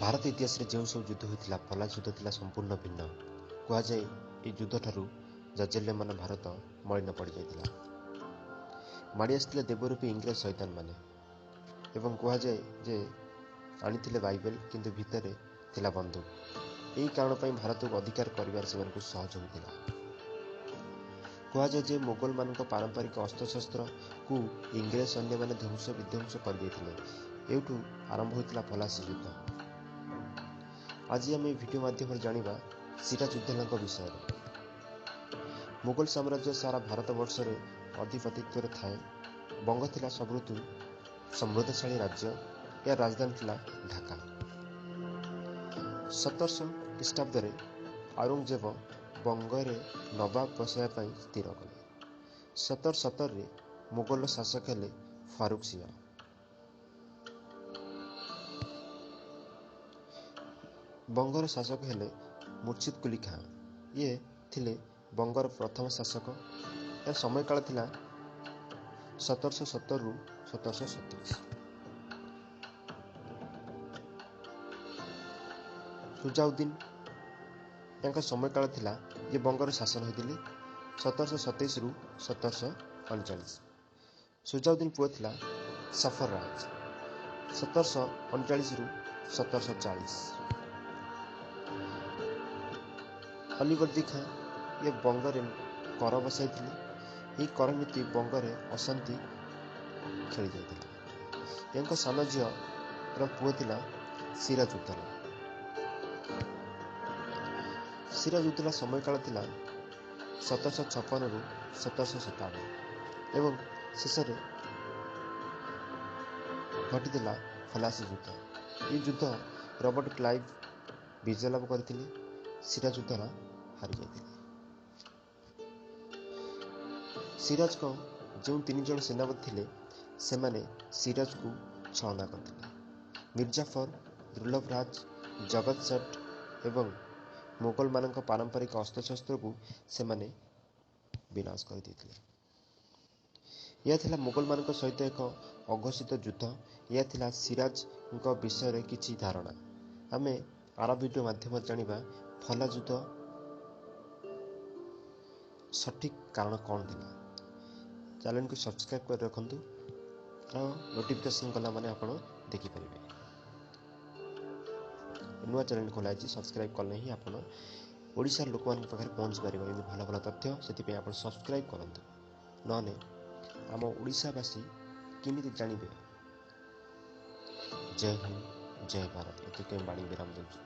ଭାରତ ଇତିହାସରେ ଯେଉଁ ସବୁ ଯୁଦ୍ଧ ହୋଇଥିଲା, ପଲାସି ଯୁଦ୍ଧ ଥିଲା ସମ୍ପୂର୍ଣ୍ଣ ଭିନ୍ନ। କୁହାଯାଏ ଏହି ଯୁଦ୍ଧଠାରୁ ଜାଜ୍ୱଲ୍ୟମାନ ଭାରତ ମଳିନ ପଡ଼ିଯାଇଥିଲା। ମାଡ଼ି ଆସିଥିଲେ ଦେବରୂପୀ ଇଂରେଜ ସୈତାନମାନେ ଏବଂ କୁହାଯାଏ ଯେ ଆଣିଥିଲେ ବାଇବେଲ, କିନ୍ତୁ ଭିତରେ ଥିଲା ବନ୍ଧୁକ। ଏହି କାରଣ ପାଇଁ ଭାରତକୁ ଅଧିକାର କରିବାରେ ସେମାନଙ୍କୁ ସହଜ ହୋଇଥିଲା। କୁହାଯାଏ ଯେ ମୋଗଲମାନଙ୍କ ପାରମ୍ପରିକ ଅସ୍ତ୍ରଶସ୍ତ୍ରକୁ ଇଂରେଜ ସୈନ୍ୟମାନେ ଧ୍ୱଂସ ବିଧ୍ୱଂସ କରିଦେଇଥିଲେ। ଏଇଠୁ ଆରମ୍ଭ ହୋଇଥିଲା ପଲାସି ଯୁଦ୍ଧ। ଆଜି ଆମେ ଏହି ଭିଡ଼ିଓ ମାଧ୍ୟମରେ ଜାଣିବା ସିରାଜୁଦ୍ଦୌଲାଙ୍କ ବିଷୟରେ। ମୋଗଲ ସାମ୍ରାଜ୍ୟ ସାରା ଭାରତବର୍ଷରେ ଅଧିପତିତ୍ୱରେ ଥାଏ। ବଙ୍ଗ ଥିଲା ସବୁଠୁ ସମୃଦ୍ଧଶାଳୀ ରାଜ୍ୟ। ଏହାର ରାଜଧାନୀ ଥିଲା ଢାକା। 1700 ଖ୍ରୀଷ୍ଟାବ୍ଦରେ ଆଉରଙ୍ଗଜେବ ବଙ୍ଗରେ ନବାବ ବସାଇବା ପାଇଁ ସ୍ଥିର କଲେ। 1717ରେ ମୋଗଲ ଶାସକ ହେଲେ ଫାରୁକ ସିଆ। ବଙ୍ଗର ଶାସକ ହେଲେ ମୁର୍ଶିଦ କୁଲି ଖାଁ। ଇଏ ଥିଲେ ବଙ୍ଗର ପ୍ରଥମ ଶାସକ। ଏହାର ସମୟକାଳ ଥିଲା 1717ରୁ 1727। ସୁଜାଉଦ୍ଦିନ, ତାଙ୍କ ସମୟକାଳ ଥିଲା ଯେ ବଙ୍ଗର ଶାସନ ହୋଇଥିଲେ 1727ରୁ 1739। ସୁଜାଉଦ୍ଦିନ ପୁଅ ଥିଲା ସଫର ରାଜ, 1739ରୁ 1740। ଅଲିବର୍ଦ୍ଦି ଖାଁ, ଇଏ ବଙ୍ଗରେ କର ବସାଇଥିଲେ। ଏହି କର ନୀତି ବଙ୍ଗରେ ଅଶାନ୍ତି ଖେଳି ଯାଇଥିଲା। ଏଙ୍କ ସାନ ଝିଅର ପୁଅ ଥିଲା ସିରାଜୁଦ୍ଦୌଲା। ସିରାଜୁଦ୍ଦୌଲା ସମୟକାଳ ଥିଲା 1756ରୁ 1757 ଏବଂ ଶେଷରେ ଘଟିଥିଲା ଫଲାସି ଯୁଦ୍ଧ। ଏହି ଯୁଦ୍ଧ ରବର୍ଟ କ୍ଲାଇଭ୍ ବିଜୟ ଲାଭ କରିଥିଲେ, ସିରାଜୁଦ୍ଦୌଲା ହାରିଯାଇଥିଲେ। ସିରାଜଙ୍କ ଯେଉଁ 3 ଜଣ ସେନାପତି ଥିଲେ, ସେମାନେ ସିରାଜକୁ ଛଳନା କରିଥିଲେ। ମିର୍ଜାଫର, ଦୁର୍ଲଭରାଜ, ଜଗତ ସେଠ ଏବଂ ମୋଗଲମାନଙ୍କ ପାରମ୍ପରିକ ଅସ୍ତ୍ରଶସ୍ତ୍ରକୁ ସେମାନେ ବିନାଶ କରିଦେଇଥିଲେ। ଏହା ଥିଲା ମୋଗଲମାନଙ୍କ ସହିତ ଏକ ଅଘୋଷିତ ଯୁଦ୍ଧ। ଏହା ଥିଲା ସିରାଜଙ୍କ ବିଷୟରେ କିଛି ଧାରଣା। ଆମେ ଆର ଭିଡ଼ିଓ ମାଧ୍ୟମରେ ଜାଣିବା ଫଲା ଯୁଦ୍ଧ ସଠିକ୍ କାରଣ କ'ଣ ଥିଲା। ଚ୍ୟାନେଲକୁ ସବସ୍କ୍ରାଇବ୍ କରି ରଖନ୍ତୁ, ଆଉ ନୋଟିଫିକେସନ୍ କଲା ମାନେ ଆପଣ ଦେଖିପାରିବେ। ନୂଆ ଚ୍ୟାନେଲ୍ ଖୋଲା ହେଇଛି, ସବସ୍କ୍ରାଇବ୍ କଲେ ହିଁ ଆପଣ ଓଡ଼ିଶାର ଲୋକମାନଙ୍କ ପାଖରେ ପହଞ୍ଚି ପାରିବ ଏମିତି ଭଲ ଭଲ ତଥ୍ୟ। ସେଥିପାଇଁ ଆପଣ ସବସ୍କ୍ରାଇବ୍ କରନ୍ତୁ, ନହେଲେ ଆମ ଓଡ଼ିଶାବାସୀ କେମିତି ଜାଣିବେ? ଜୟ ହିନ୍ଦ, ଜୟ ଭାରତ। ଏତିକି ବାଣୀ ବିରାମ ଦେଉଛି।